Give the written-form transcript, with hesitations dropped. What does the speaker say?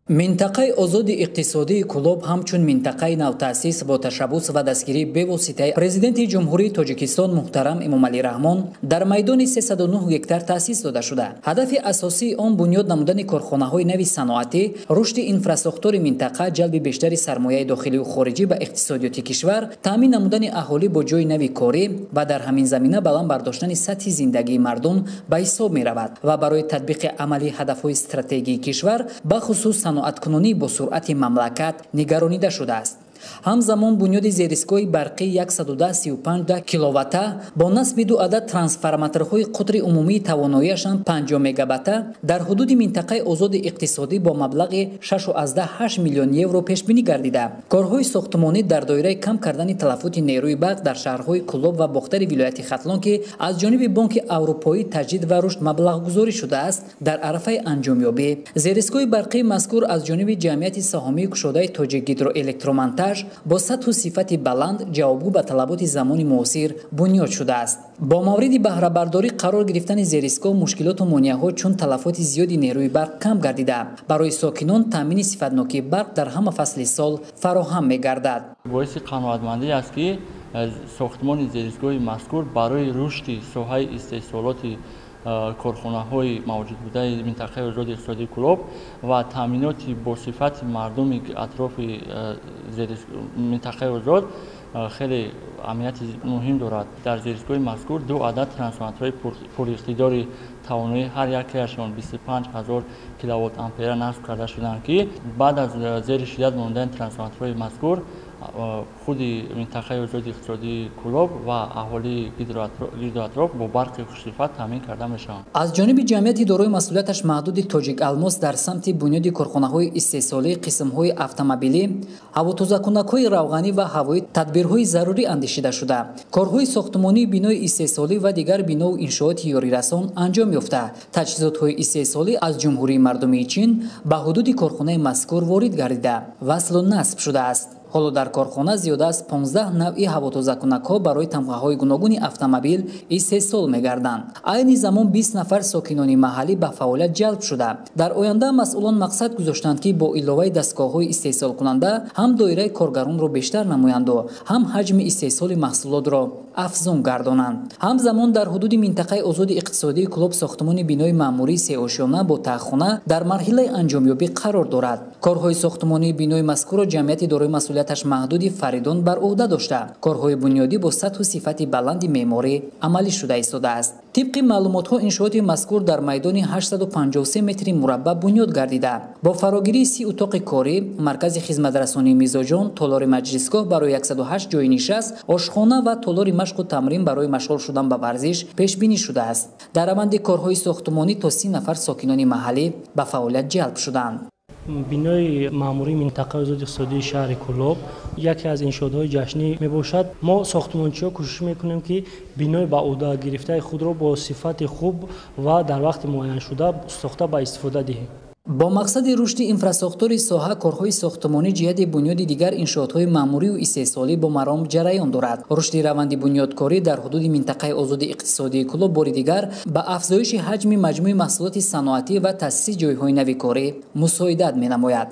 Минтақаи озоди иқтисодии Кӯлоб ҳамчун минтақаи навтаъсис бо ташаббус ва дастгирии бевоситаи Президенти Ҷумҳурии Тоҷикистон муҳтарам Эмомалӣ Раҳмон дар майдони 309 гектар таъсис дода шуда. Ҳадафи асосии он бунёд намудани корхонаҳои нави саноатӣ, рушди инфрасохтори минтақа, ҷалби бештари сармояи дохилию хориҷӣ ба иқтисодиёти кишвар, таъмин намудани аҳолӣ бо ҷойи нави корӣ ва дар ҳамин замина баланд бардоштани сатҳи зиндагии мардум ба ҳисоб меравад ва барои татбиқи амалии ҳадафҳои стратегии кишвар, бахусус саноаткунонӣ бо суръати мамлакат нигаронида шудааст. Ҳамзамон бунёди зеристгоҳи барқии 110,35 киловатта бо насби ду адад трансформаторҳои қутри умумии тавоноиашон 50 мегаватта дар ҳудуди минтақаи озоди иқтисодӣ бо маблағи 6,8 миллион евро пешбинӣ гардида. Корҳои сохтмонӣ дар доираи кам кардани талафоти нерӯи барқ дар шаҳрҳои Кӯлоб ва Бохтари вилояти Хатлон, ки аз ҷониби Бонки Аврупоӣ таҷдид ва рушд маблағгузорӣ шудааст, дар арафаи анҷомёбӣ. Зеристгоҳи барқии мазкур аз ҷониби ҷамъияти саҳомии кушодаи Тоҷик Гидроэлектромонтаж бо сатҳу сифати баланд ҷавобгӯ ба талаботи замони муосир бунёд шудааст. Бо мавриди баҳрабардорӣ қарор гирифтани зеристгоҳ мушкилоту монеаҳо чун талафоти зиёди нерӯи барқ кам гардида, барои сокинон таъмини сифатнокии барқ дар ҳама фасли сол фароҳам мегардад. Боиси қаноатмандӣ аст, ки сохтмони зеристгоҳи мазкур барои рушди соҳаи истеҳсолоти корхонаҳои мавҷудбудаи минтақаи озоди иқтисодии Кӯлоб ва таъминоти босифати мардуми атрофи минтақаи озод хеле аҳамияти муҳим дорад. Дар зеристгоҳи мазкур ду адад трансформаторҳои пуриқтидори тавоноии ҳар якеашон 25 ҳазор киловолт ампера насб карда шуданд, ки баъд аз зери шиддат мондани трансформаторҳои мазкур худи минтақаи озоди иқтисодии Кӯлоб ва аҳолии гирду атроф бо барқи хушсифат таъмин карда мешаванд. Аз ҷониби ҷамъияти дорои масъулияташ маҳдуди Тоҷик Алмос дар самти бунёди корхонаҳои истеҳсолӣ, қисмҳои автомобилӣ, ҳавотозакунакҳои равғанӣ ва ҳавоӣ тадбирҳои зарурӣ андешида шуда. Корҳои сохтмонии бинои истеҳсолӣ ва дигар бинову иншооти ёрирасон анҷом ёфта. Таҷҳизотҳои истеҳсолӣ аз Ҷумҳурии Мардумии Чин ба ҳудуди корхонаи мазкур ворид гардида, васлу насб шудааст. Ҳоло дар корхона зиёда аз 15 навъи ҳавотозакунакҳо барои тамғаҳои гуногуни автомобил истеҳсол мегарданд. Айни замон 20 нафар сокинони маҳаллӣ ба фаъолият ҷалб шуда. Дар оянда масъулон мақсад гузоштанд, ки бо иловаи дастгоҳҳои истеҳсолкунанда ҳам доираи коргаронро бештар намоянду, ҳам ҳаҷми истеҳсоли маҳсулотро афзун гардонанд. Ҳамзамон дар ҳудуди минтақаи озоди иқтисодии Кӯлоб сохтмони бинои маъмурии сеошёна бо таҳхона дар марҳилаи анҷомёбӣ қарор дорад. Корҳои сохтмонии бинои мазкурро ҷамъияти дорои масъулияташ маҳдуди Фаридун бар уҳда дошта. Корҳои бунёдӣ бо сатҳу сифати баланди меъморӣ амалӣ шуда истодааст. Тибқи маълумотҳо иншооти мазкур дар майдони 853 метри мураббаъ бунёд гардида. Бо фарогирии 30 утоқи корӣ, маркази хизматрасонии мизоҷон, толори маҷлисгоҳ барои 108 ҷойи нишаст, ошхона ва толори машқу тамрин барои машғул шудан ба варзиш пешбинӣ шудааст. Дар раванди корҳои сохтмонӣ то 30 нафар сокинони маҳаллӣ ба фаъолият ҷалб шуданд. Бинои маъмурии минтақаи озоди иқтисодии шаҳри Кӯлоб яке аз иншоотҳои ҷашнӣ мебошад. Мо сохтмончиҳо кӯшиш мекунем, ки бинои ба уҳда гирифтаи худро бо сифати хуб ва дар вақти муайяншуда сохта ба истифода диҳем. Бо мақсади рушди инфрасохтори соҳа корҳои сохтмонӣ ҷиҳати бунёди дигар иншоотҳои маъмурию истеҳсолӣ бо маром ҷараён дорад. Рушди раванди бунёдкорӣ дар ҳудуди минтақаи озоди иқтисодии Кӯлоб бори дигар ба афзоиши ҳаҷми маҷмӯи маҳсулоти саноатӣ ва таъсиси ҷойҳои нави корӣ мусоидат менамояд.